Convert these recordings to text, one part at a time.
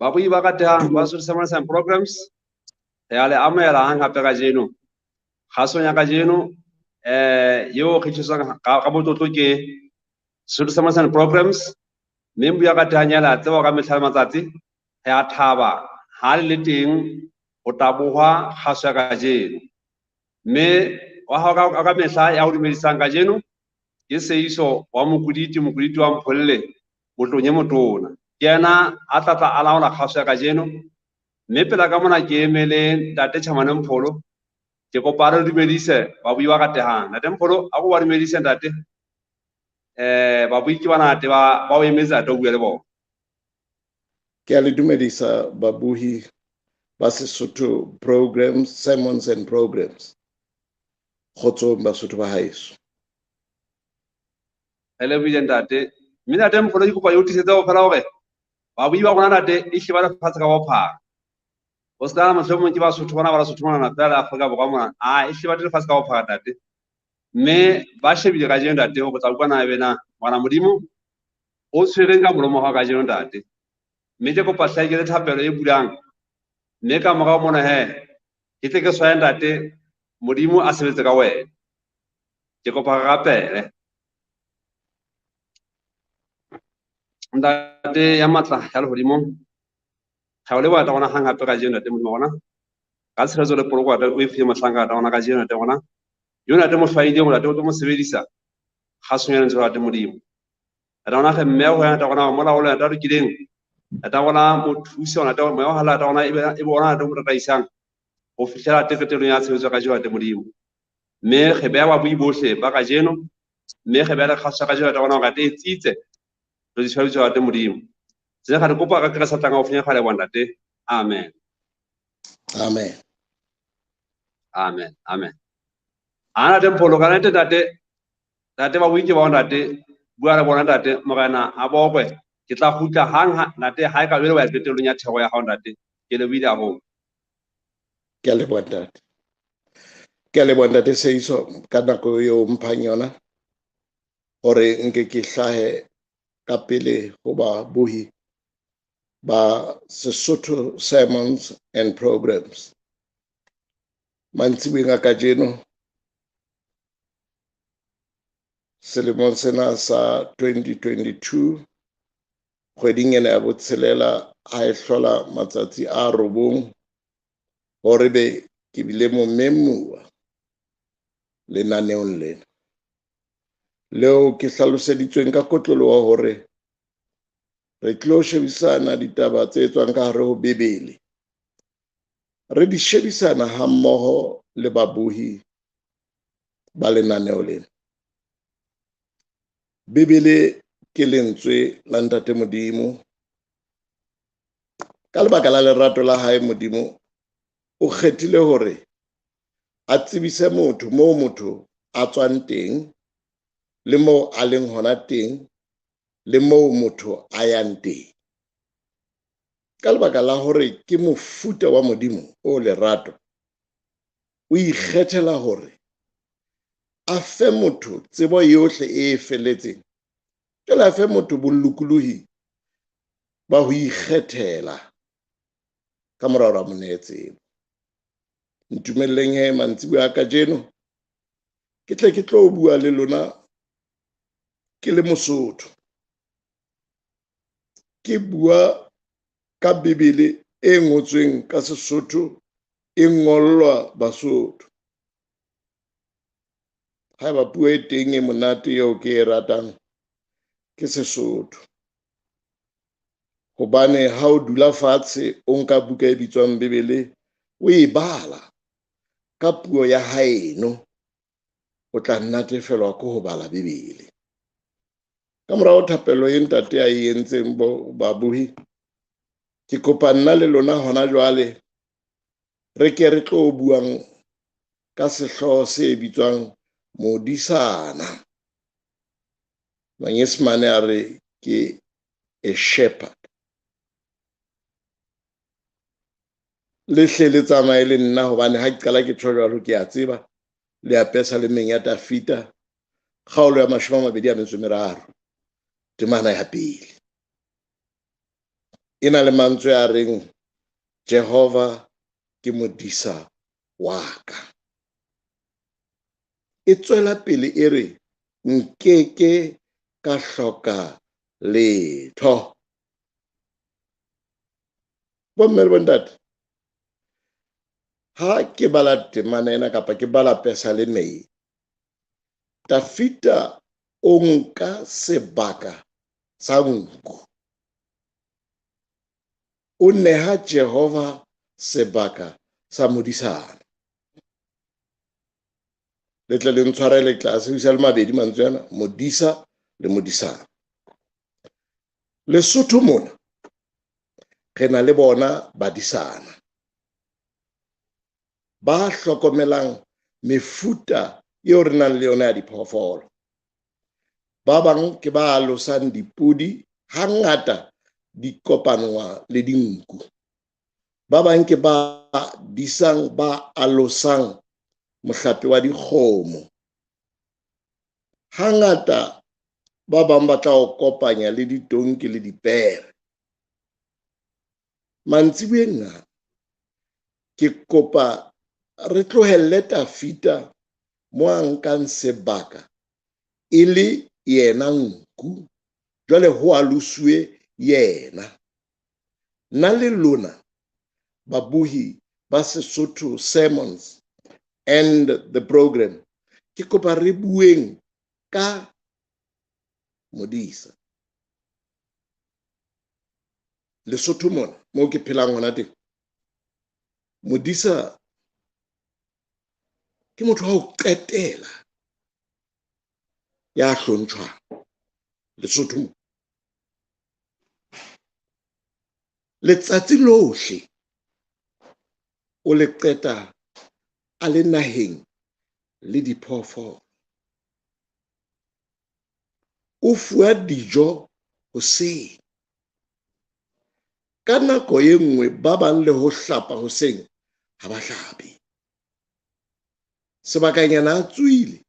Babui ba ratehang ba Sotho Sermons and Programs, re a le amohela hang hape kajeno. Kgasong ya kajeno eo re tliswang ka botlotlo ke Sotho Sermons and Programs, mme mbu ya ratehang ya le a tseba ka mehla le matsatsi, re a thaba ha le le teng ho tabohwa kgaso ya kajeno. Mme wa hao ka mehla ya ho dumedisang kajeno ke Seiso wa Mokuditi, Mokuditi wa Mpholle, motlong e motona. Ke yena a tla tla a laola kgaso ya kajeno. Mme pela ka mona ke eme le Ntate Chamane Mpholo. Ke kopa re dumedise babui ba ratehang. Ntate Mpholo, a ko ba dumedise ntate. Babui ke bana ntate ba o emetse ntate o bue le bona. Ke a le dumedisa babuhi ba Sesotho programs, sermons and programs. Kgotsong Basotho ba haeso. Re lebohile ntate. Mme ntate Mpholo, ke kopa yo tiisetse ho fela hore babui ba rona ntate e hle ba lefatshe ka bophara. Ho se ka mohlomong ke Basotho bona ba Basotho mona fela le Afrika Borwa mona. A e hle ba lefatshe ka bophara ntate. Mme ba shebile kajeno ntate hore tla utlwa na ebe na ngwana Modimo o tshwereng ka molomo wa hao kajeno ntate. Mme ke kopa hle ke le thapelo e bulang. Mme ka morao mona he ke tle ke swaye ntate Modimo a sebetse ka wena. Ke kopa re rapele. Ntate ya matla ya lehodimong, re o leboha rona hang hape kajeno ntate Modimo wa rona. Ka tshireletso le poloko ntate o e file mohlanka ntate rona kajeno ntate rona. Yo ntate mo hlwaileng ntate o tlo mo sebedisa kgasong ya lentswe la ntate Modimo. Ntate rona re mme ho wena ntate rona mola o le ntate a lokileng. Ntate rona mo thuse ntate moya wa ntate rona e be ona ntate o mo tataisang ho fihlela qetelong ya tshebetso ya kajeno ntate Modimo. Mme re beha babui bohle ba kajeno, mme re beha le kgaso ya kajeno ntate rona hore ate e tsitse re di tshwabitse ntate Modimo. Tsena ga re kopa ka Kreste tlang haufinyana ga leboha ntate. Amen. Amen. Amen. Amen. Ana ntate Mpholo ka nete ntate, ntate ba bui ke ba ntate, bua le bona ntate, morena a bokwe. Ke tla kgutla hang ha ntate ha e ka jwale wa qetellong ya thero ya hao ntate. Ke lebohile haholo. Ke a leboha ntate. Ke a leboha ntate Seiso ka nako eo mphang yona hore nke ke hlahe ka pele ho babohi ba Sesotho Sermons and Programs. Mantsiboeng a kajeno selemong sena sa 2022 kgweding ena ya botshelela ha e hlola matsatsi a 9 hore be ke bile momemuwa lenaneong lena leo ke hlaloseditsweng ka kotloloho hore re tlo shebisana ditaba tse tswang ka hare ho Bibele. Re di shebisana hammoho le babohi ba lenaneo lena. Bibele ke lentswe la Ntate Modimo. Ka lebaka la lerato la hae Modimo o kgethile hore a tsebise motho moo motho a tswang teng le moo a leng hona teng le moo motho a yang teng. Ka lebaka la hore ke mofuta wa Modimo o lerato, o ikgethela hore a fe motho tsebo yohle e felletseng, jwale a fe motho bolokolohi ba ho ikgethela ka mora hore a mo nehe tsebo. Ntumelleng he mantsiboya a kajeno ke tle ke tlo bua le lona ke le Mosotho. Ke bua ka Bibele e ngotsweng ka Sesotho, e ngollwa Basotho. Haeba puo e teng e monate eo ke e ratang ke Sesotho. Hobane ha o dula fatshe o nka buka e bitswang Bibele o e bala ka puo ya haeno, o tla natefelwa ke ho bala Bibele. Ka morao thapelo e ntate a e entseng babohi, ke kopa nna le lona hona jwale re ke re tlo buang ka sehlooho se bitswang modisana. Manyesemane a re ke a shepherd. Le hle le tsamaye le nna hobane ha ke qala ke tjho jwalo ke a tseba le apesa le meng ya Tafita kgaolo ya 23 temana ya pele. E na le mantswe a reng Jehova ke modisa wa ka. E tswela pele e re nkeke ka hloka letho. Bomme le bontate, ha ke bala temana ena kapa ke bala pesaleme e, Dafita o nka sebaka sa nku. O neha Jehova sebaka sa modisana. Le tle le ntshwarele tla sebedisa le mabedi mantswe ana, modisa le modisana. Lesotho mona re na le bona badisana ba hlokomelang mefuta eo re nang le yona ya diphoofolo. Ba bang ke ba alosang dipodi, hangata di kopanngwa le dinku. Ba bang ke ba disang, ba alosang mohlape wa dikgomo. Hangata ba bang ba tla o kopanya le ditonki le dipere. Mantsiboyeng a ke kopa re tlohelle Tafita mo a nkang sebaka e le yena nku, jwale ho aloswe yena. Nna le lona babuhi ba Sesotho Sermons and the program, ke kopa re bueng ka modisa. Lesotho mona moo ke phelang hona teng, modisa ke motho wa ho qetela ya hlontshwang Lesotho mona. Letsatsi lohle o le qeta a le naheng le diphoofolo. O fuwa dijo hoseng. Ka nako e nngwe ba bang le ho hlapa hoseng ha ba hlape. Sebakanyana a tswile,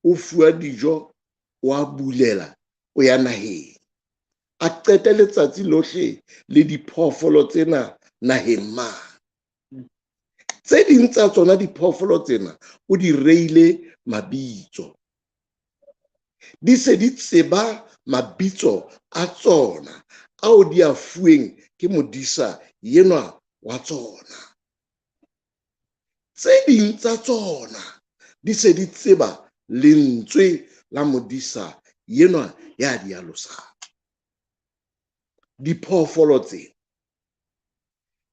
o fuwa dijo, o a bulela, o ya naheng. A qete letsatsi lohle le diphoofolo tsena naheng mane. Tse ding tsa tsona diphoofolo tsena o di reile mabitso. Di se di tseba mabitso a tsona ao di a fuweng ke modisa enwa wa tsona. Tse ding tsa tsona di se di tseba lentswe la modisa enwa ya di alosang. Diphoofolo tsena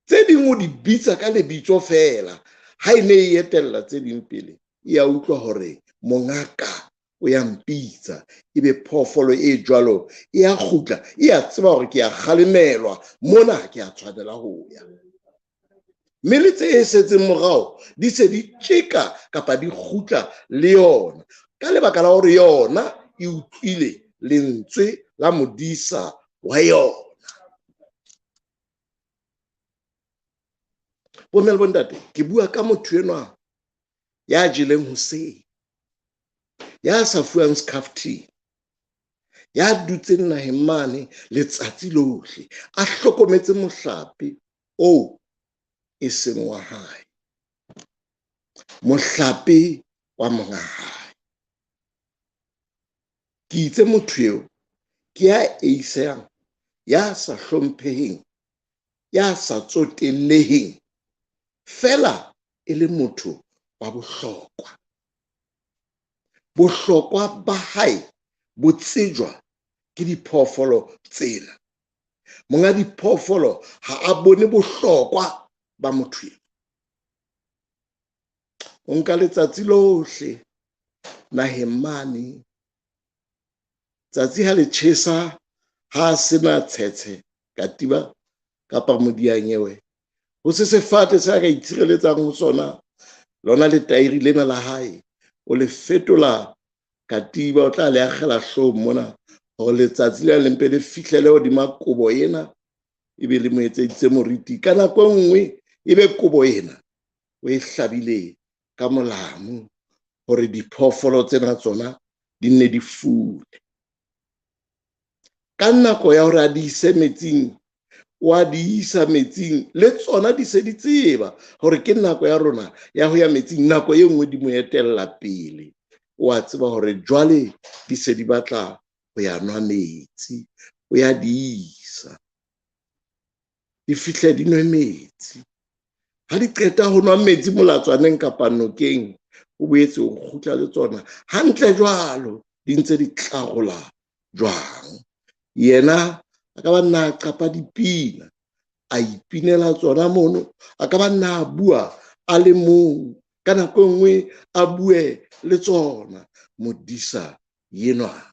tse ding o di bitsa ka lebitso feela, ha e ne e etella tse ding pele, e a utlwa hore mongaka o ya mpitsa, ebe phoofolo e jwalo e a kgutla, e a tseba hore ke a kgalemelwa mona, ke a tshwanela ho ya. Mme le tse setseng morao di se di tjeka kapa di kgutla le yona ka lebaka la hore yona e utlwile lentswe la modisa wa yona. Bomme le bontate, ke bua ka motho enwa ya jeleng hoseng, ya sa fuwang skhafting, ya dutseng naheng mane letsatsi lohle, a hlokometse mohlape oo e seng wa hae, mohlape wa monga hae. Ke itse motho eo ke ya eisehang, ya sa hlompheheng, ya sa tsotelleheng, fela e le motho wa bohlokwa. Bohlokwa ba hae bo tsejwa ke diphoofolo tsena. Monga diphoofolo ha a bone bohlokwa ba motho eo. O nka letsatsi lohle naheng mane, tsatsi ha le tjhesa, ha sena tshetshe katiba kapa modianyewe, ho se sefate se a ka itshireletsang ho sona, lona letairi lena la hae o le fetola katiba, o tla le akgela hloohong mona hore letsatsi lena le mpe le fihlele hodima kobo ena, ebe le mo etseditse moriti. Ka nako e nngwe ebe kobo ena o e hlabile ka molamu hore diphoofolo tsena tsona di nne di fule. Ka nako ya hore a di ise metsing, Wa di isa metsing, le tsona di se di tseba hore ke nako ya rona ya ho ya metsing. Nako e nngwe di mo etella pele, o a tseba hore jwale di se di batla ho ya nwa metsi, o ya di isa, di fihle di nwe metsi. Ha di qeta ho nwa metsi molatswaneng kapa nokeng, o boetse o kgutla le tsona hantle jwalo, di ntse di tlarola jwang. Yena a ka ba nna a qapa dipina, a ipinela tsona mono, a ka ba nna a bua a le mong, ka nako e nngwe a bue le tsona. Modisa enwa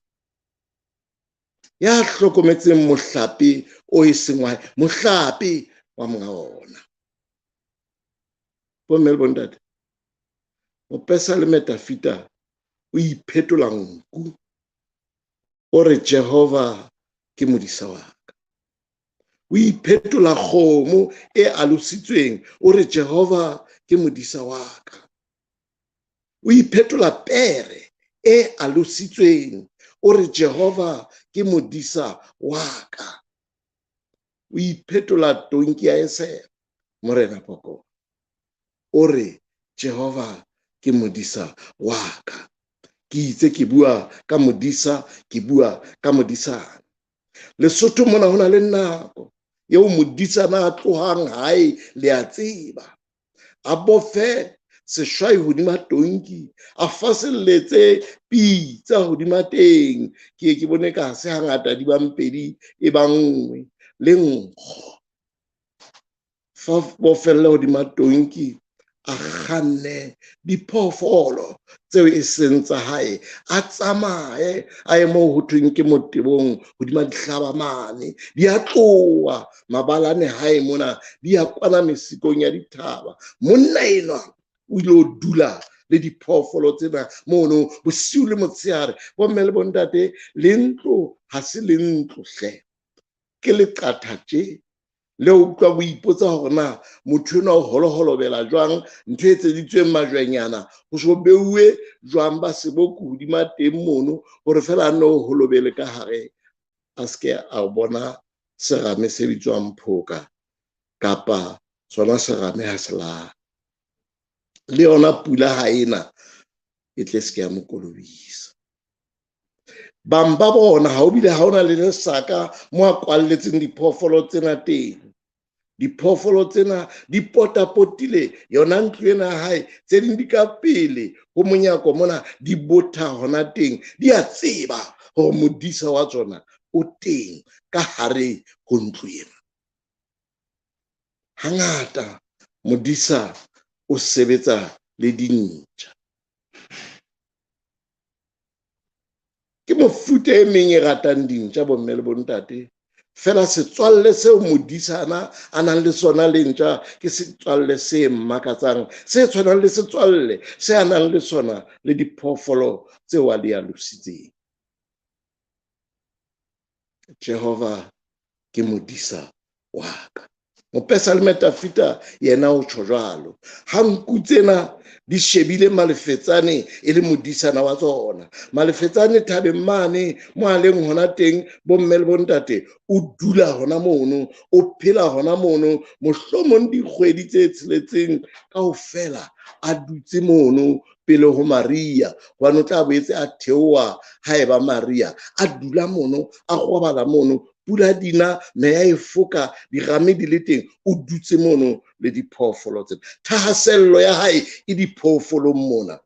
ya hlokometseng mohlape o e seng wa hae, mohlape wa monga ona. Bomme le bontate, mopesaleme Dafida o iphetola nku, o re Jehova ke modisa wa ka. O iphetola kgomo e alositsweng, o re Jehova ke modisa wa ka. O iphetola pere e alositsweng, o re Jehova ke modisa wa ka. O iphetola tonki ya esele, Morena Poko, o re Jehova ke modisa wa ka. Ke itse ke bua ka modisa, ke bua ka modisana. Lesotho mona ho na le nako eo modisana a tlohang hae, le a tseba, a bofe seshwai hodima tonki, a faselletse pitsa hodima teng. Ke ye ke bone ka se hangata di bang pedi e bang nngwe le nkgo. Fa bofelle hodima tonki, a kganne diphoofolo tseo e seng tsa hae, a tsamaye a ye moo ho thweng ke motebong hodima dihlaba mane. Di a tloha mabalane hae mona, di ya kwana mesikong ya dithaba. Monna enwa o ile ho dula le diphoofolo tsena mono bosiu le motshehare. Bomme le bontate, le ntlo ha se le ntlo hle, ke leqatha tje. Le utlwa o ipotsa hore na motho enwa o holoholobela jwang, ntho e etseditsweng majwenyana ho so beuwe jwang ba seboko hodima teng mono, hore fela a nne o holobele ka hare, a se ke a bona serame se bitswang phoka kapa sona serame ha se lala. Le yona pula ha ena e tle se ke ya mo kolobisa. Bang ba bona ha o bile ha ona le lesaka mo a kwalletseng diphoofolo tsena teng. Diphoofolo tsena di potapotile yona ntlo ena ya hae, tse ding di ka pele ho monyako mona, di botha hona teng. Di a tseba hore modisa wa tsona o teng ka hare ho ntlo ena. Hangata modisa o sebetsa le dintja. Ke mofuta e meng e ratang dintja, bomme le bontate. Fela setswalle seo modisana a nang le sona le ntja ke setswalle se mmakatsang, se tshwanang le setswalle se a nang le sona le diphoofolo tseo a di alositseng. Jehova ke modisa wa ka. Mopesaleme Dafida yena o tjho jwalo. Ha nku tsena di shebile malefetsane e le modisana wa tsona, malefetsane thabeng mane mo a leng hona teng, bomme le bontate, o dula hona mono, o phela hona mono, mohlomong dikgwedi tse tsheletseng kaofela a dutse mono pele ho Maria, hobane o tla boetse a theoha ha eba Maria, a dula mono, a robala mono, pula dina, meya e foka, dirame di le teng, o dutse mono le diphoofolo tsena. Thahasello ya hae e diphoofolong mona,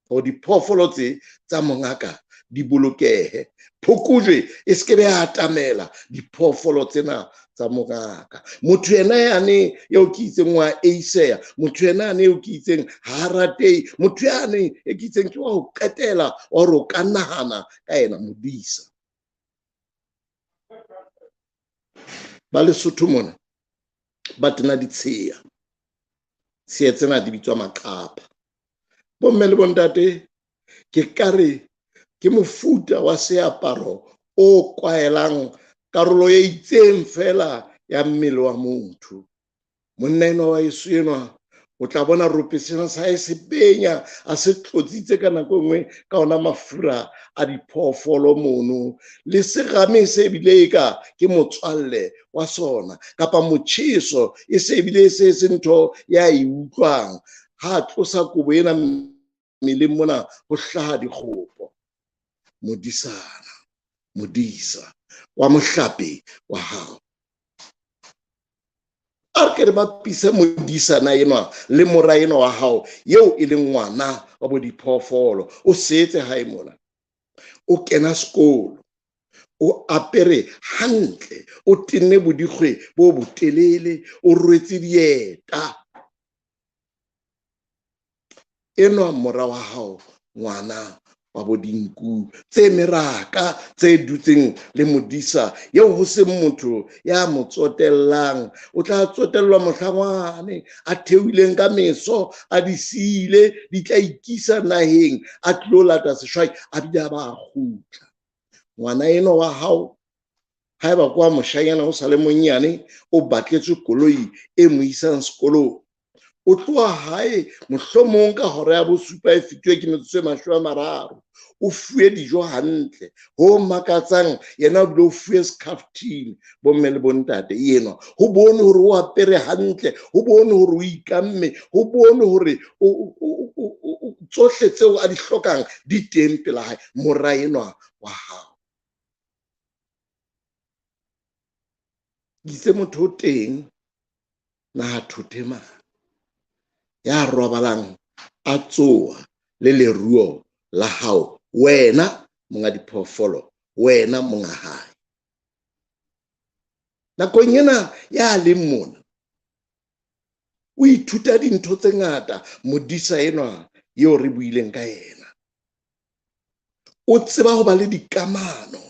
hore diphoofolo tse tsa mongaka di bolokehe, phokojwe e se ke be ya atamela diphoofolo tsena tsa mongaka. Motho yena yane eo ke itseng wa eiseya, motho yena yane eo ke itseng ha a ratehe, motho yane e ke itseng ke wa ho qetela wa hore o ka nahana ka yena, modisa. Ba Lesotho mona ba tena ditsheya, tsheya tsena di bitswa maqapa. Bomme le bontate, ke ka re ke mofuta wa seaparo o kwaelang karolo e itseng fela ya mmele wa motho. Monna enwa wa heso enwa O tla bona rope sena sa hae se benya, a se tlotsitse ka nako e nngwe ka ona mafura a diphoofolo mono, le serame se bile eka ke motswalle wa sona, kapa motjheso e se bile se se ntho ya e utlwang. Ha a tlosa kobo ena mmeleng mona, ho hlaha dikgopo. Modisana, modisa wa mohlape wa hao. A re ke re bapise modisana enwa le mora enwa wa hao eo e leng ngwana wa bo diphoofolo. O setse hae mona, o kena sekolo, o apere hantle, o tenne bodikgwe bo botelele, o rwetse dieta. Enwa mora wa hao, ngwana wa bo dinku tse meraka tse dutseng le modisa eo ho seng motho ya mo tsotellang. O tla tsotellwa mohlangwane a theohileng ka meso, a di siile, di tla ikisa naheng, a tlo lata seshwai, a bile a ba a kgutla. Ngwana enwa wa hao, haeba kwa moshanyana o sa le monnyane, o batletswe koloi e mo isang sekolong, o tloha hae mohlomong ka hora ya bosupa e fetuwe ke metsotso e 30, o fuwe dijo hantle ho makatsang, yena o bile o fuwe skhafthini. Bomme le bontate, enwa ho bone hore o apere hantle, ho bone hore o ikamme, ho bone hore tsohle tseo a di hlokang di teng pela hae. Mora enwa wa hao, itse motho o teng naha thothe mane ya robalang a tsoha le leruo la hao, wena monga diphoofolo, wena monga hae. Nakong ena ya leng mona o ithuta dintho tse ngata. Modisa enwa eo re buileng ka yena o tseba ho ba le dikamano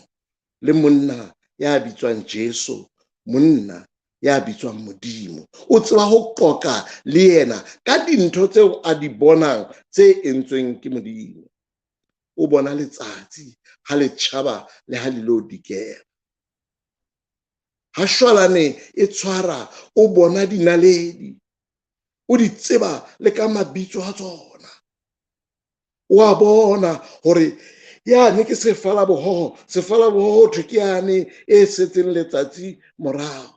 le monna ya bitswang Jesu, monna ya bitswang Modimo. O tseba ho qoqa le yena ka dintho tseo a di bonang tse entsweng ke Modimo. O bona letsatsi ha le tjhaba le ha le lo dikela. Ha shwalane e tshwara, o bona dinaledi, o di tseba le ka mabitso a tsona. O a bona hore yane ke sefalabohoho, sefalabohoho thwe ke yane e setseng letsatsi morao.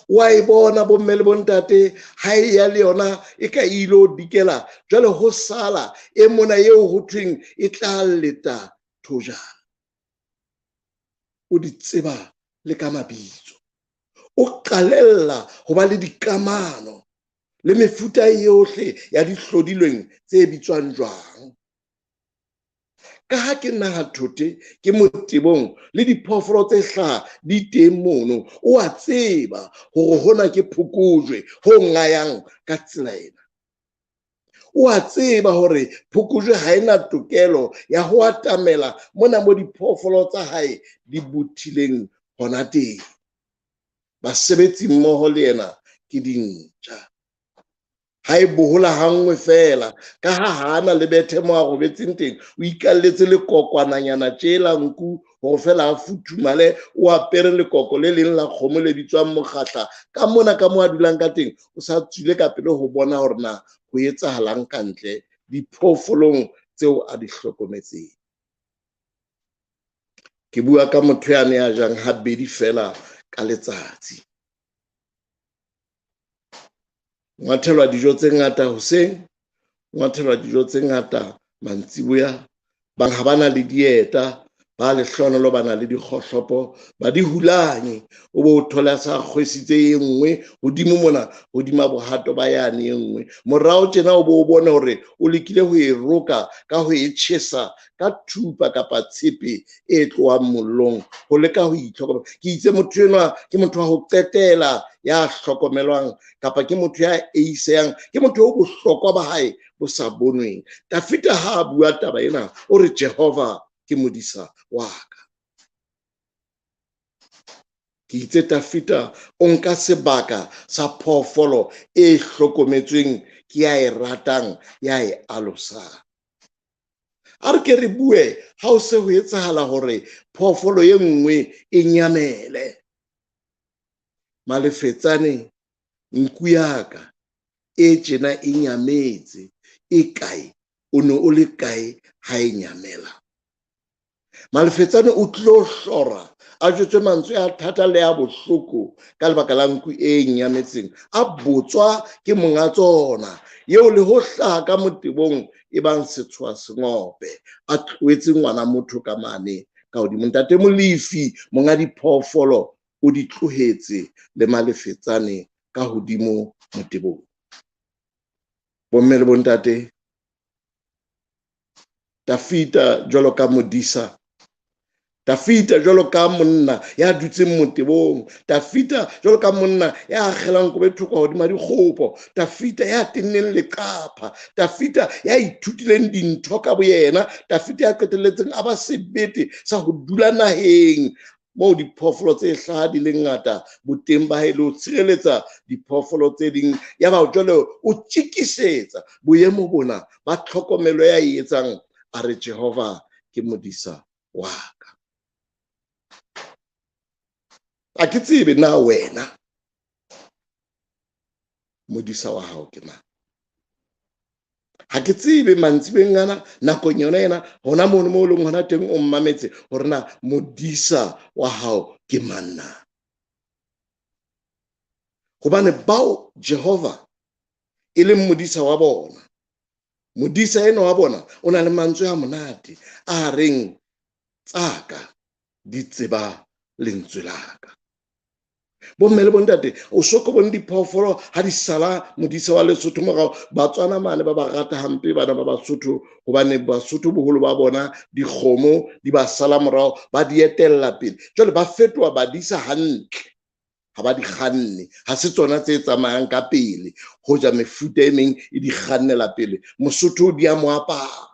Wa e bona bomme le bontate ha e ya le yona e ka ilo dikela, jwale ho sala e mona eo ho thweng e tla leta thojana. O di tseba le ka mabitso. O qalella ho ba le dikamano le mefuta yohle ya dihlodilweng tse bitswang jwang. Ka ha ke naha thothe, ke motebong le diphoofolo tse hlaha di teng mono, o a tseba hore hona ke phokojwe ho ngayang ka tsela ena. O a tseba hore phokojwe ha ena tokelo ya ho atamela mona mo diphoofolo tsa hae di bothileng hona teng. Basebetsi mmoho le yena ke dintja. Ha e bohola hanngwe feela, ka ha hana le bethe mo a robetseng teng, o ikalletse lekokwananyana tjela nku hore feela a futhumale, o apere lekoko le leng la kgomo le bitswang mokgatla. Ka mona ka mo a dulang ka teng, o sa tswile ka pele ho bona hore na ho etsahalang ka ntle diphoofolong tseo a di hlokometseng. Ke bua ka motho yane ya jang habedi feela ka letsatsi. Ngwathelwa dijo tse ngata hoseng, ngwathelwa dijo tse ngata mantsiboya. Bang ha ba na le dieta, ba lehlohonolo ba na le dikgohlopo, ba di hulanye. O bo o thole a sa kgwesitse e nngwe hodimo mona, hodima bohato ba yane e nngwe. Morao tjena o bo o bone hore o lekile ho e roka ka ho e tjhesa ka thupa kapa tshepe e tlohang mollong, ho leka ho itlhokomela. Ke itse motho enwa ke motho wa ho qetela ya hlokomelwang, kapa ke motho ya eisehang, ke motho o bohlokwa ba hae bo sa bonweng. Dafida ha a bua taba ena, o re Jehova ke modisa wa ka. Ke itse Dafida o nka sebaka sa phoofolo e hlokometsweng ke ya e ratang, ya e alosang. A re ke re bue ha o se ho etsahala hore phoofolo e nngwe e nyamele. Malefetsane, nku ya ka e tjena e nyametse e kae? O ne o le kae ha e nyamela? Malefetsane o tlo hlora a jwetswe mantswe a thata le a bohloko ka lebaka la nku e nyametseng, a botswa ke monga tsona eo le ho hlaha ka motebong e bang setshoa sengope, a tlohetse ngwana motho ka mane ka hodimo. Ntate Molefi monga diphoofolo o di tlohetse le Malefetsane ka hodimo motebong. Bomme le bontate, Tafita jwalo ka modisa, Tafita jwalo ka monna ya dutseng motebong, Tafita jwalo ka monna ya akgelang kobe thoko hodima dikgopo, Tafita ya tenneng leqapha, Tafita ya ithutileng dintho ka boyena, Tafita ya qetelletseng a ba sebete sa ho dula naheng moo diphoofolo tse hlaha di le ngata, boteng ba hae le ho tshireletsa diphoofolo tse ding. Ya ba jwale o tjikisetsa boemo bona ba tlhokomelo ya e etsang, a re Jehova ke modisa wa ka. A ke tsebe na wena modisa wa hao ke mang. Ha ke tsebe mantsibeng ana nakong yona ena hona mono mo leng hona teng o mmametse hore na modisa wa hao ke mang na. Hobane bao Jehova e leng modisa wa bona, modisa ena wa bona o na le mantswe a monate a reng tsaka di tseba lentswe la ka. Bomme le bontate, o soko bone diphoofolo ha di sala modisa wa Lesotho morao. Batswana mane ba ba rata hampe bana ba Basotho, hobane Basotho boholo ba bona dikgomo di ba sala morao, ba di etella pele. Jwale ba fetoha badisa hantle, ha ba di kganne, ha se tsona tse tsamayang ka pele, hoja mefuta e meng e di kgannela pele. Mosotho di a mo apara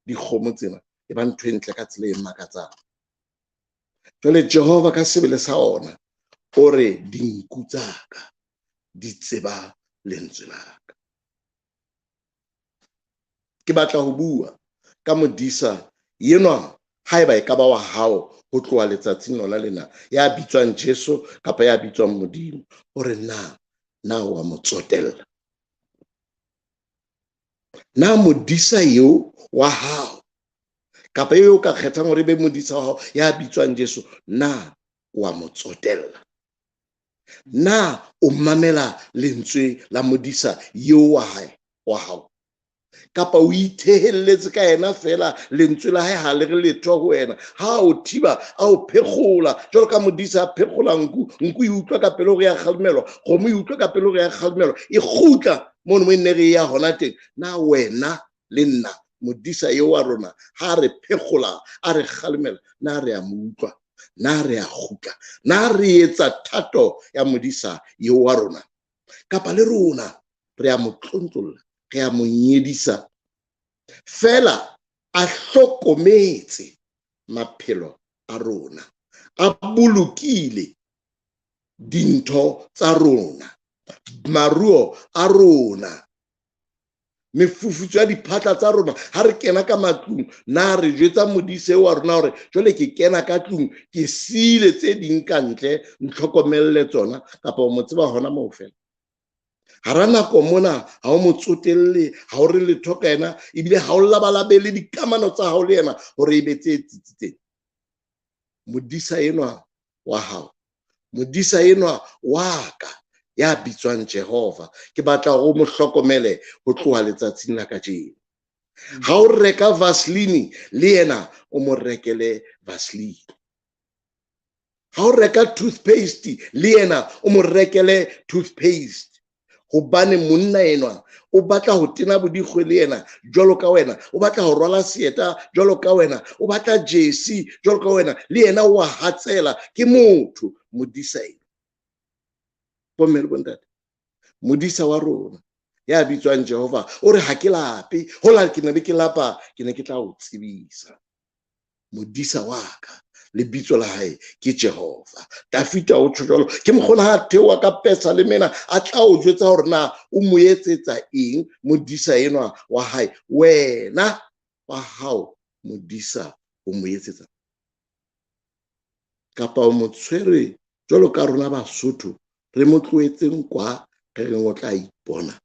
dikgomo tsena, e ba ntho e ntle ka tsela e makatsang. Jwale Jehova ka sebele sa ona o re dinku tsa ka di tseba lentswe la ka. Ke batla ho bua ka modisa enwa, haeba e ka ba wa hao ho tloha letsatsing lona lena, ya bitswang Jesu kapa ya bitswang Modimo, hore na wa mo tsotella? Na modisa eo wa hao kapa eo ka kgethang hore e be modisa wa hao ya bitswang Jesu, na wa mo tsotella? Na o mamela lentswe la modisa eo wa hae wa hao, kapa o ithehelletse ka yena fela, lentswe la hae ha le re letho ho wena? Ha o thiba a o phekgola jwalo ka modisa a phekgola nku, nku e utlwa ka pele hore ya kgalemelwa, kgomo e utlwa ka pele hore ya kgalemelwa, e kgutla mono mo e ne re ya hona teng. Na wena le nna modisa eo wa rona ha re phekgola a re kgalemela, na re a mo utlwa? Na re a kgutla? Na re etsa thato ya modisa eo wa rona, kapa le rona re a mo tlontlolla, re a mo nyedisa? Fela a hlokometse maphelo a rona, a bolokile dintho tsa rona, maruo a rona, mefufutso ya diphatla tsa rona. Ha re kena ka matlung, na re jwetsa modise wa rona hore jwale ke kena ka tlung, ke siile tse ding ka ntle, ntlhokomelle tsona, kapa o mo tseba hona moo fela? Hara nako mona ha o mo tsotelle, ha o re letho ka yena, ebile ha o labalabele dikamano tsa hao le yena hore e be tse tsitsitseng. Modisa enwa wa hao, modisa enwa wa ka ya bitswang Jehova, ke batla hore o mo hlokomele ho tloha letsatsing la kajeno. Ha o reka Vaseline, le yena o mo rekele Vaseline. Ha o reka toothpaste, le yena o mo rekele toothpaste. Hobane monna enwa o batla ho tena bodikgwe le yena jwalo ka wena, o batla ho rwala seeta jwalo ka wena, o batla jersey jwalo ka wena, le yena o a hatsela. Ke motho modisa enwa. Bomme le bontate, modisa wa rona ya bitswang Jehova o re ha ke lape, hola ke ne be ke lapa, ke ne ke tla o tsebisa. Modisa wa ka, lebitso la hae ke Jehova. Tafita o tjho jwalo, ke mokgona ha theoha ka pesa le mena, a tla o jwetsa hore na o mo etsetsa eng modisa enwa wa hae. Wena wa hao modisa o mo etsetsa, kapa o mo tshwere jwalo ka rona Basotho re mo tlohetseng kwa, re reng o tla ipona.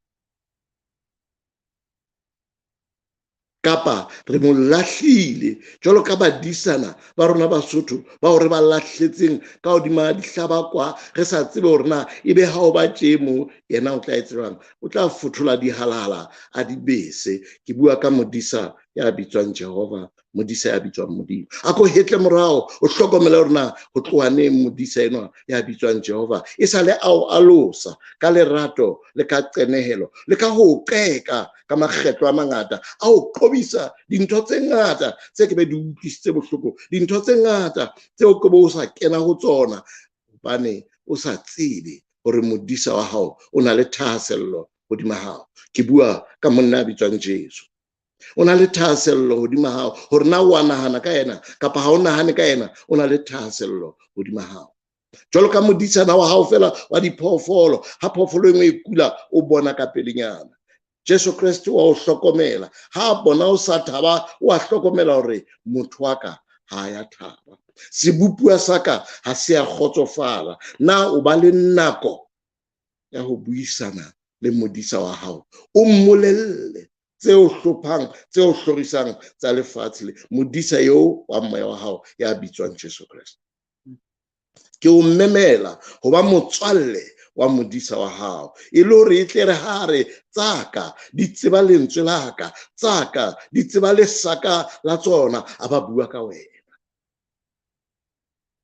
Kapa re mo lahlile jwalo ka badisana ba rona Basotho bao re ba lahletseng ka hodima dihlabakwa, re sa tsebe hore na ebe ha o ba tje mo yena o tla e tsebang, o tla fothola dihalala a di bese. Ke bua ka modisa ya bitswang Jehova, modisa ya bitswang Modimo. A ko hetle morao o hlokomele hore na ho tloha neng modisa enwa ya bitswang Jehova e sale ao alosa ka lerato le ka qenehelo le ka ho qeka ka makgetlo a mangata, a o qobisa dintho tse ngata tse ke be di utlwisitse bohloko, dintho tse ngata tseo ke bo o sa kena ho tsona hobane o sa tsebe hore modisa wa hao o na le thahasello hodima hao. Ke bua ka monna ya bitswang Jesu. O na le thahasello hodima hao, hore na o a nahana ka yena kapa ha o nahane ka yena, o na le thahasello hodima hao. Jwalo ka modisana wa hao fela wa diphoofolo, ha phoofolo e nngwe e kula o bona ka pelenyana. Jesu Kreste wa o hlokomela, ha a bona o sa thaba o a hlokomela hore motho wa ka ha ya thaba, sebopuwa sa ka ha se a kgotsofala. Na o ba le nako ya ho buisana le modisa wa hao, o mmolelle tse o hlophang, tse o hlorisang tsa lefatshe le modisa eo wa moya wa hao ya bitswang Jesu Kreste? Ke o memela ho ba motswalle wa modisa wa hao, e le hore e tle re ha re tsaka di tseba lentswe la ka, tsaka di tseba lesaka la tsona, a ba bua ka wena.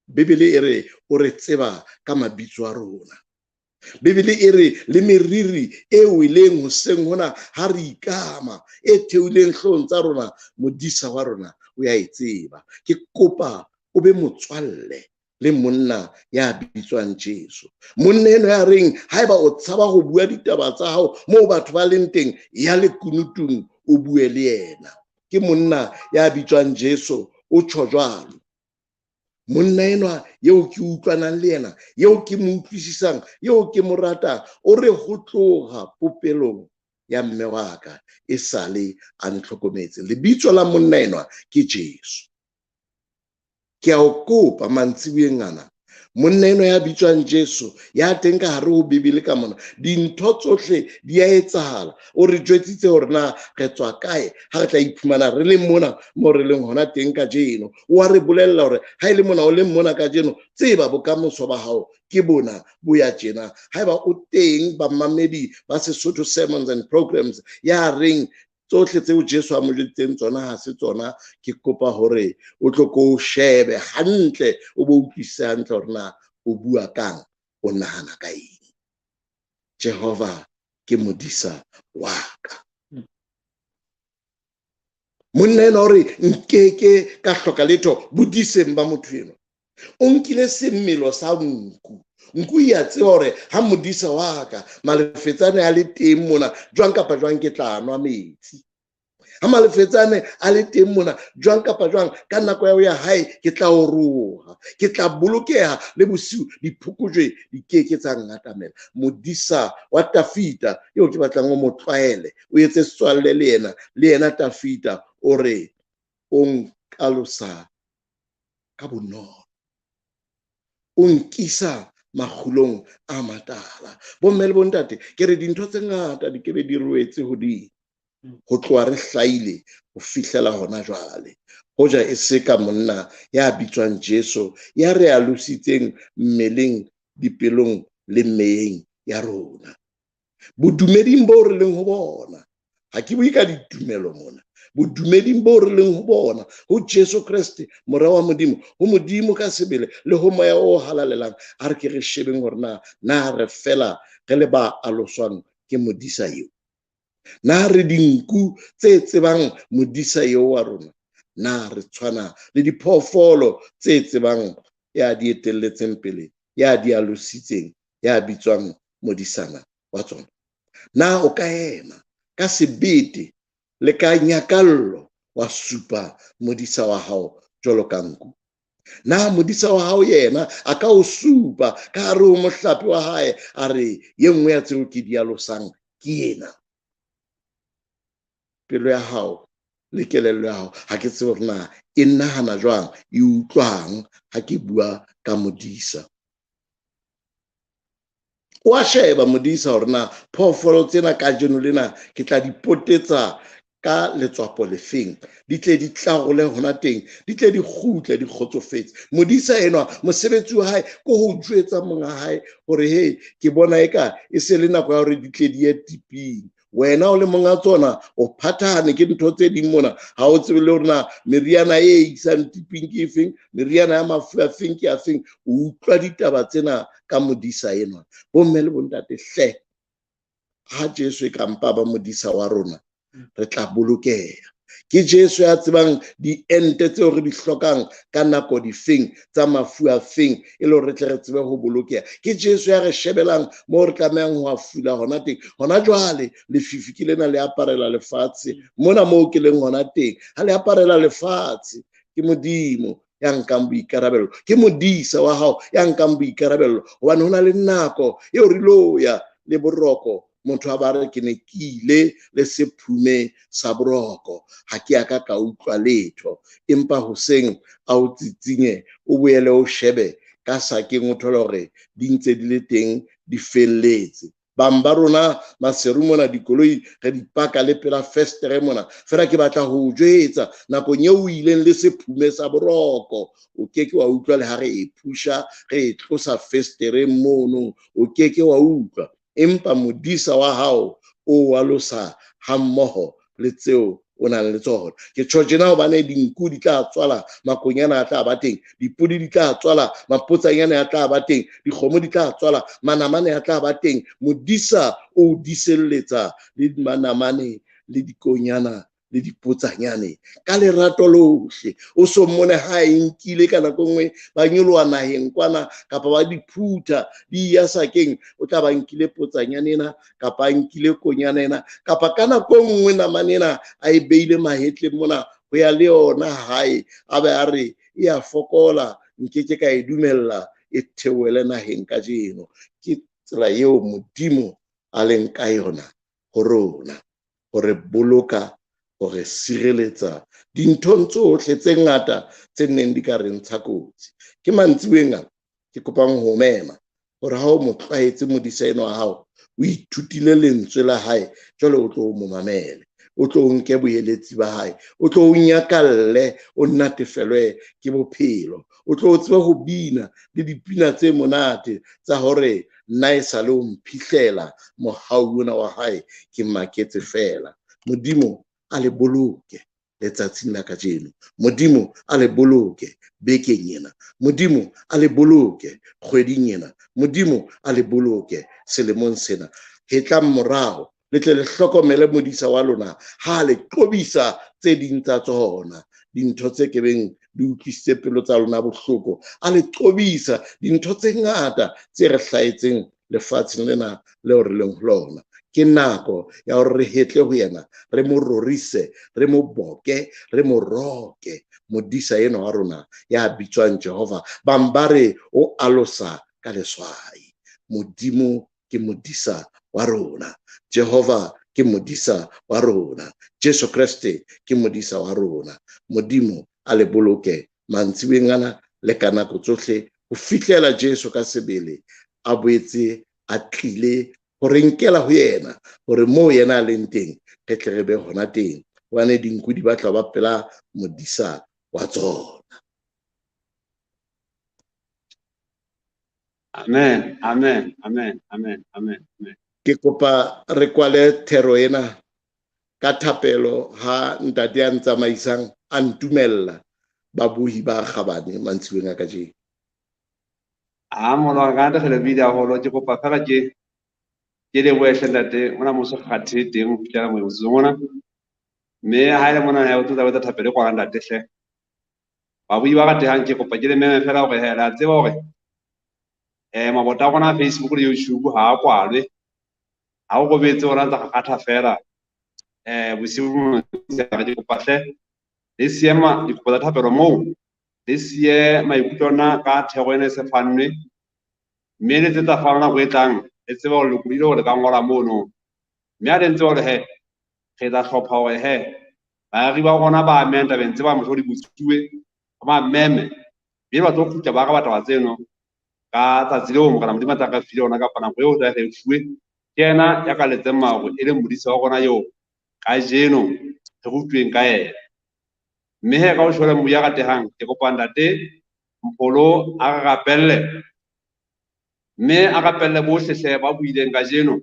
Bibele e re o re tseba ka mabitso a rona. Bibele e re le meriri e weleng hoseng hona ha re ikama, e theuleng hloohong tsa rona, modisa wa rona o ya e tseba. Ke kopa o be motswalle le monna ya bitswang Jesu. Monna enwa ya reng haeba o tshaba ho bua ditaba tsa hao moo batho ba leng teng, ya lekunutung o bue le yena. Ke monna ya bitswang Jesu, o tjho jwalo. Monna enwa eo ke utlwanang le yena, eo ke mo utlwisisang, eo ke mo ratang, o re ho tloha popelong ya mme wa ka e sale a ntlhokometse. Lebitso la monna enwa ke Jesu. Ke a o kopa mantsiboyeng ana, monna enwa ya bitswang Jesu, ya teng ka hare ho Bibele ka mona, dintho tsohle di a etsahala. O re jwetsitse hore na re tswa kae ha re tla iphumana re le mona mo re leng hona teng kajeno. O a re bolella hore ha e le mona o leng mona kajeno, tseba bokamoso ba hao ke bona bo ya tjena. Haeba o teng bamamedi ba Sesotho Sermons and Programs ya reng tsohle tseo Jesu a mo jwetsitseng tsona ha se tsona, ke kopa hore o tlo ko o shebe hantle, o bo utlwisise hantle hore na o bua kang, o nahana ka eng. Jehova ke modisa wa ka. Monna enwa o re nkeke ka hloka letho bodiseng ba motho enwa. O nkile semelo sa nku. Nku e a tseba hore ha modisa wa ka malefetsane a le teng mona, jwang kapa jwang ke tla nwa metsi. Ha malefetsane a le teng mona, jwang kapa jwang ka nako ya ho ya hae ke tla oroha, ke tla bolokeha le bosiu diphokojwe di keke tsa ngatamela. Modisa wa Tafita eo ke batlang o mo tlwaele, o etse setswalle le yena, le yena Tafita o re o nkalosa ka bonolo, o nkisa makgulong a matala. Bomme le bontate, ke re dintho tse ngata di kebe di rwetse hodimo ho tloha re hlaile ho fihlela hona jwale. Hoja e se ka monna ya bitswang Jesu ya re alositseng mmeleng, dipelong le meyeng ya rona. Bodumeding bo re leng ho bona, ha ke bue ka ditumelo mona, bodumeding bo re leng ho bona, ho Jesu Kreste mora wa Modimo, ho Modimo ka sebele le ho moya o halalelang, a re ke re shebeng hore na na re fela re le ba aloswang ke modisa eo. Na re dinku tse tsebang modisa eo wa rona? Na re tshwana le diphoofolo tse tsebang ya di etelletseng pele, ya di alositseng, ya bitswang modisana wa tsona? Na o ka ema ka sebete le ka nyakallo wa supa modisa wa hao jwalo ka nku? Na modisa wa hao yena a ka o supa ka hare ho mohlape wa hae, a re ye nngwe ya tseo ke di alosang ke ena? Pelo ya hao le kelello ya hao ha ke tsebe hore na e nahana jwang, e utlwang ha ke bua ka modisa. O a sheba modisa hore na phoofolo tsena kajeno lena ke tla di potetsa ka letswapo lefeng, di tle di tlarole hona teng, di tle di kgutle di kgotsofetse. Modisa enwa mosebetsi wa hae ke ho jwetsa monga hae hore he, ke bona eka e se le nako ya hore di tle di ye tiping. Wena o le monga tsona o phathahane ke ntho tse ding mona, ha o tsebe le hore na meriana e isang tiping ke efeng, meriana ya mafu a feng ke a feng. O utlwa ditaba tsena ka modisa enwa. Bomme le bontate hle, ha Jesu e ka mpa ba modisa wa rona, re tla bolokeha. Ke Jesu ya tsebang diente tseo re di hlokang ka nako difeng, tsa mafu a feng, e le hore re tle re tsebe ho bolokeha. Ke Jesu ya re shebelang moo re tlamehang ho a fula hona teng. Hona jwale lefifi ke lena le aparela lefatshe, mona moo ke leng hona teng. Ha le aparela lefatshe, ke Modimo ya nkang boikarabello, ke modisa wa hao ya nkang boikarabello, hobane ho na le nako eo re lo ya le boroko. Motho a ba re ke ne ke ile le sephume sa boroko, ha ke a ka ka utlwa letho. Empa hoseng a o tsitsinye, o boele o shebe ka sakeng, o thole hore di ntse di le teng, di felletse. Bang ba rona maseru mona dikoloi re di paka le pela festere mona. Fela ke batla ho o jwetsa, nakong eo o ileng le sephume sa boroko, o ke ke wa utlwa le ha re e phusha, re e tlosa festereng mono, o ke ke wa utlwa. Empa modisa wa hao o wa losa hammoho le tseo o nang le tsona. Ke tjho tjena hobane dinku di tla tswala, makonyana a tla ba teng, dipodi di tla tswala, mapotsanyane a tla ba teng, dikgomo di tla tswala, manamane a tla ba teng. Modisa o diselletsa le manamane le dikonyana le dipotsanyane ka lerato lohle. O so mmone ha e nkile ka nako nngwe ba nyoloha naheng kwana kapa ba di phutha di ya sakeng, o tla ba nkile potsanyane ena kapa a nkile konyana ena kapa ka nako nngwe namane ena a e beile mahetleng mona ho ya le yona hae, a be a re e a fokola, nkeke ka e dumella e theohele naheng kajeno. Ke tsela eo Modimo a leng ka yona ho rona, ho re boloka, ho re sireletsa dinthong tsohle tse ngata tse neng di ka re ntsha kotsi. Ke mantsiboeng ana ke kopang ho mema hore ha o mo tlwaetse modisa enwa wa hao, o ithutile lentswe la hae, jwale o tlo mo mamele, o tlo nke boeletsi ba hae, o tlo o nyakalle, o natefelwe ke bophelo, o tlo tsebe ho bina le dipina tse monate tsa hore nna e sa le o mphihlela mohau ona wa hae, ke maketse fela. Modimo a le boloke letsatsing la kajeno, Modimo a le boloke bekeng ena, Modimo a le boloke kgweding ena, Modimo a le boloke selemong sena. Hetlang morao le tle le hlokomele modisa wa lona ha le qobisa tse ding tsa tsona, dintho tse kebeng di utlwisitse pelo tsa lona bohloko. A le qobisa dintho tse ngata tse re hlahetseng lefatsheng lena leo re leng ho lona. Ke nako ya hore re hetle ho yena, re mo rorise, re mo boke, re mo roke, modisa enwa wa rona ya bitswang Jehova. Bang ba re o alosa ka leswai. Modimo ke modisa wa rona, Jehova ke modisa wa rona, Jesu Kreste ke modisa wa rona. Modimo a le boloke mantsiboeng ana le ka nako tsohle ho fihlela Jesu ka sebele a boetse a tlile ho re nkela ho yena, hore moo yena a leng teng re tle re be hona teng, hobane dinku di batla ba pela modisa wa tsona. Amen, amen, amen, amen, amen, amen. Ke kopa re kwale thero ena ka thapelo ha ntate ya ntsamaisang a ntumella babohi ba kgabane mantsiboeng a kajeno. A molo ka ntate re lebile haholo, ke kopa fela ke lebohe hle ntate, mona moso kgathe teng ho fihlela motsotso mona. Mme ha ele mona ya o tla etsa thapelo e kwala ntate hle. Babuyi ba ratehang ke kopa ke le meme fela hore he, le a tseba hore, mabota a rona a Facebook le YouTube ha a kwalwe. Ha o robetse ona ntsa kgatha fela. Bosiu motshehare ke kopa hle le siye dikopo tsa thapelo moo, le siye maikutlo ona ka thero ena e se fannwe, mme le tse tla fanwa nako e tlang, le tsebe hore lokolohile hore le ka ngola mono. Mme ha le ntse hore he, re tla hlopha hore he, baari ba rona ba amehang tabeng tse ba motho di botsuwe, ba meme, mme ba tlo kgutla ba araba taba tseno ka tsatsi leo Morena Modimo a tla re file yona kapa nako eo tla re fuwe. Ke yena ya ka letseng maro e leng modisa wa rona eo kajeno re rutweng ka yena. Mme he ka ho shwela mobu ya ratehang, ke kopa ntate Mpholo a re rapelle, mme a rapelle bohle hle ba buileng kajeno,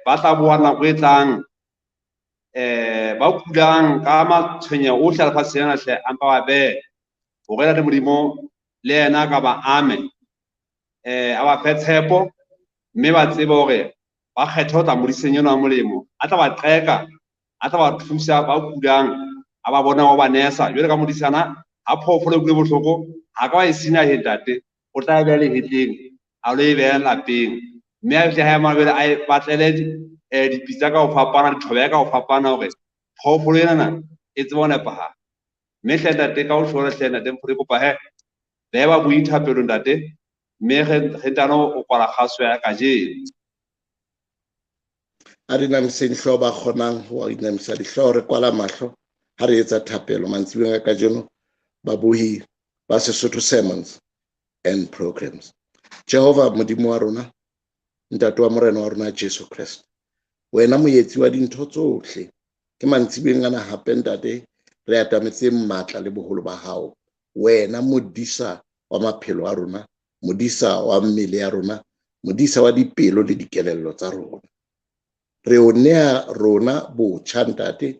ba tla boa nako e tlang, ba kulang ka matshwenyeho ohle a lefatshe lena hle, a mpa ba behe hore Ntate Modimo le yena a ka ba ame, a ba fe tshepo, mme ba tsebe hore ba kgethe ho tla modiseng enwa wa molemo, a tla ba qeka, a tla ba thusa ba kulang, a ba bona ba ba nesa. Jwale ka modisana, ha phoofolo e utlwile bohloko, ha ka wa e senya he ntate, o tla e beha lehetleng, a lo e beha lapeng. Mme a fihle hae mabele a e batlele dipitsa ka ho fapana, dithobe ka ho fapana, hore phoofolo enana e tsebe ho nepahala. Mme hle ntate, ka ho tjho hle ntate Mpholo, ke kopa he, beha ba bui thapelo ntate, mme re ntano o kwala kgaso ya kajeno. A re inamiseng hlooho ba kgonang ho inamisa dihlooho, re kwala mahlo ha re etsa thapelo mantsiboeng a kajeno, babohi ba Sesotho Sermons and Programs. Jehova Modimo wa rona, Ntate wa Morena wa rona Jesu Kreste, wena moetsi wa dintho tsohle, ke mantsiboeng ana hape ntate re atametseng matla le boholo ba hao. Wena modisa wa maphelo a rona, modisa wa mmele ya rona, modisa wa dipelo le dikelello tsa rona. Re o nea rona botjha ntate,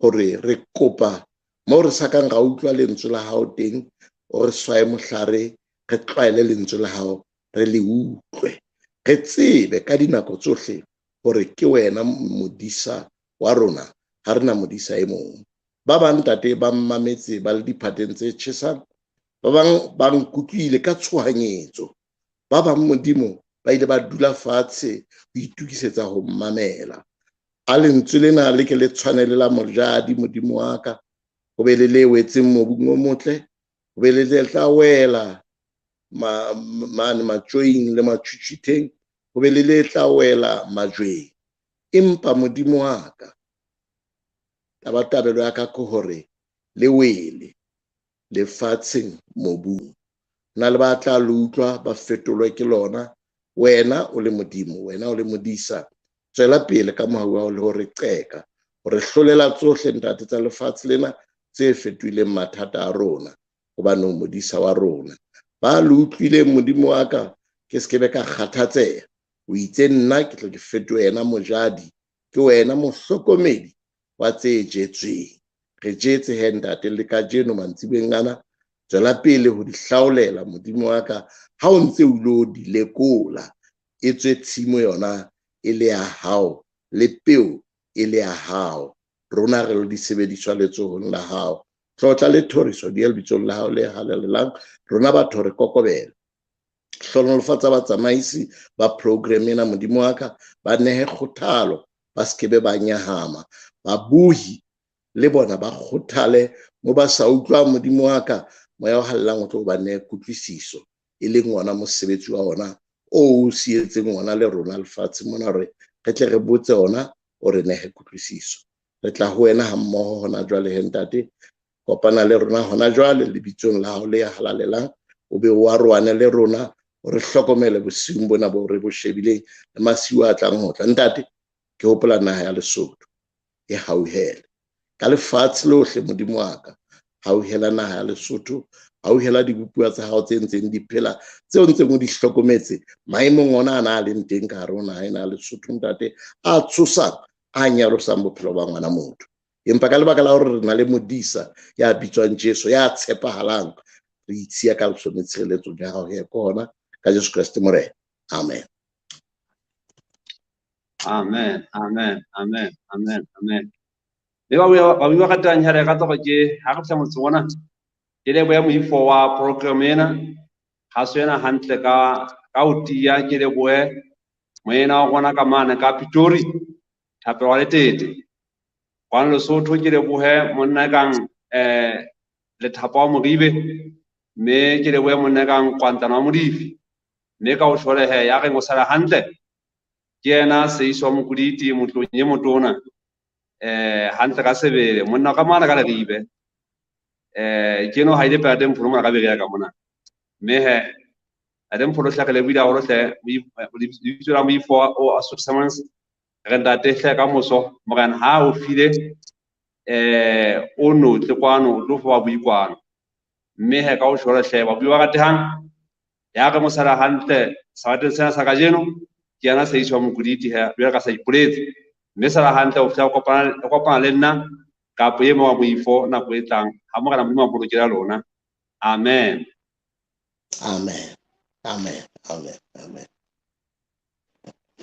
hore re kopa moo re sa kang ra utlwa lentswe la hao teng, o re swaye mohlare, re tlwaele lentswe la hao, re le utlwe, re tsebe ka dinako tsohle hore ke wena modisa wa rona, ha re na modisa e mong. Ba bang ntate ba mmametse ba le diphateng tse tjhesang, ba bang ba nkutlwile ka tshohanyetso, ba bang Modimo ba ile ba dula fatshe ho itokisetsa ho mmamela. A lentswe lena le ke le tshwane le la mojadi Modimo wa ka, ho be le le wetseng mobung o motle, ho be le le tla wela mane matjoing le matjhutjhutheng, ho be le le tla wela majweng. Empa Modimo wa ka, tabatabelo ya ka ke hore le wele lefatsheng mobung. Na le ba tla le utlwa ba fetolwe ke lona. Wena o le Modimo, wena o le modisa, tswela pele ka mohau wa hao le ho re qeka, ho re hlolela tsohle ntate tsa lefatshe lena tse fetohileng mathata a rona, hobane o modisa wa rona. Ba le utlwileng Modimo wa ka, ke se ke be ka kgathatseha. O itse nna ke tle ke fetohe yena mojadi, ke wena mohlokomedi wa tse jetsweng. Re jetse he ntate le kajeno mantsiboeng ana, tswela pele ho di hlaolela Modimo wa ka, ha o ntse o ilo di lekola, e tswe tshimo yona e le ya hao, le peo e le ya hao. Rona re le disebediswa letsohong la hao. Tlotla le thoriso di ye lebitsong la hao le halalelang. Rona batho re kokobele. Hlohonolofatsa batsamaisi ba program ena Modimo wa ka, ba nehe kgothalo, ba se ke be ba nyahama. Babohi le bona ba kgothale mo ba sa utlwang Modimo wa ka, moya o halalelang o tlo ba nehe kutlwisiso, e leng ona mosebetsi wa ona o o sietseng ona le rona lefatshe mona, hore re tle re botse ona, o re nehe kutlwisiso. Re tla ho wena ha mmoho hona jwale he ntate, kopana le rona hona jwale lebitsong la hao le halalelang, o be o arohane le rona, o re hlokomele bosiung bona bo re bo shebileng le masiu a tlang ho tla. Ntate, ke hopola naha ya Lesotho e hauhele ka lefatshe lohle Modimo wa ka, hauhela naha ya Lesotho, hauhela dibopuwa tsa hao tse ntseng di phela, tseo ntseng o di hlokometse maemong ona a na a leng teng ka hare ho naha ena ya Lesotho ntate, a tshosang, a nyarosang bophelo ba ngwana motho. Empa ka lebaka la hore re na le modisa ya bitswang Jesu, ya tshepahalang, re itshiya ka lesome tshireletsong ya hao he ke hona ka Jesu Kreste Morena. Amen. Amen, amen, amen, amen, amen. Le ba bua, ba bua ratang here ka tloga ke ha re fihla motseng ona, ke lebohe moifo wa program ena, ha se ena hantle ka ho tiya, ke lebohe moena wa rona ka mane ka Pitori, Thapelo wa Letete. Kwano Lesotho ke lebohe monna e kang, Lethapa wa Moribe, mme ke lebohe monna e kang Kwantana wa Modifi. Mme ka ho tjhole he, ya reng o sala hantle, ke yena Seiso wa Mokoditi, motlong e motona, hantle ka sebele, monna ka mane ka Leribe. Ke no ha ile pela teng Mpholo mona ka bere ya ka mona. Mme he, a teng Mpholo hle re lebohile haholo hle, lebitso la moifo o Sesotho Sermons Re ntate hle ka moso morena ha o file o no tle kwano o tlo fa bui kwano. Mme he ka o jwalo hle ba bui ba ratehang ya re mosala hantle sabateng sena sa kajeno ke yana se iswa Mokoditi he jwale ka sa ipoletse. Mme sala hantle ho fihla o kopana le nna kapo e mong wa moifo nako e tlang. Ha morena Modimo a bolokela lona. Amen. Amen. Amen. Amen. Amen.